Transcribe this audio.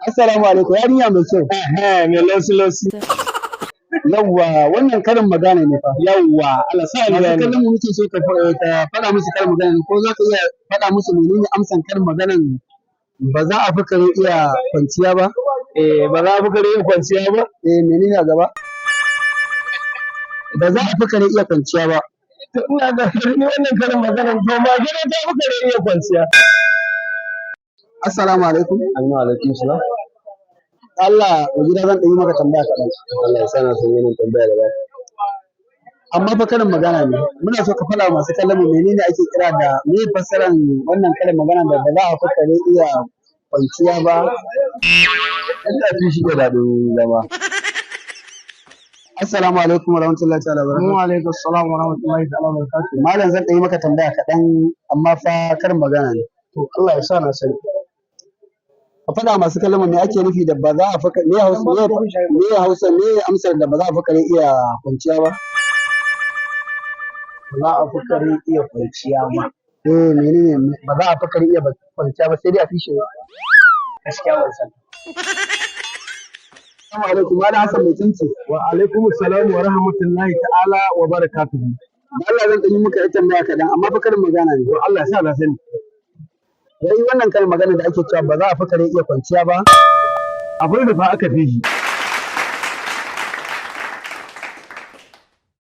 Assalamu alaikum, yarinya mai kyau. Eh, mai lausi lausi. Yawwa, wannan karin magana ne fa. Yawwa, Allah sa ni Masu gane. kallon mu muke so ka faɗa musu karin magana ne, ko za ka iya faɗa musu menene amsan karin maganan "ba za a fi kare iya kwanciya ba"? Eh, ba za a fi kare iya kwanciya ba. Eh, menene a gaba? Ba za a fi kare iya kwanciya ba. To, ina ga ni wannan karin maganan, to mage ne ta fi kare iya kwanciya. Assalamu alaikum. Amma alaikum salam. Allah mai gida, zan ɗan yi maka tambaya kaɗan. Allah ya sa na san wannan tambaya da ba. Amma fa karin magana ne. Muna so ka faɗa wa masu kallon mu menene ake kira da, me fassaran wannan karin magana da "ba za a fi kare iya kwanciya ba"? Ina fi shi da daɗin zama. Assalamu alaikum warahmatullahi ta'ala wabarakatuh. Wa alaikum assalam wa rahmatullahi ta'ala wa barakatuh. Malam, zan ɗan yi maka tambaya kaɗan, amma fa karin magana ne. To, Allah ya sa na sani. Ka faɗa masu kallon mu me ake nufi da ba za a fi me Hausa, me Hausa, me amsar da "ba za a fi kare iya kwanciya ba"? Ba za a fi kare iya kwanciya ba. Eh, menene? Ba za a fi kare iya kwanciya ba, sai dai a fi shi. Gaskiya ban sani. Assalamu alaikum, Malam Hassan mai tunci. Wa alaikum assalam wa rahmatullahi ta'ala wa barakatuhu. Da Allah zan ɗan yi maka tambaya kaɗan, amma fa karin magana ne. To, Allah ya sa na sani. Wai wannan karin magana da ake cewa "ba za a fi kare iya kwanciya ba". Abin da fa aka fi shi.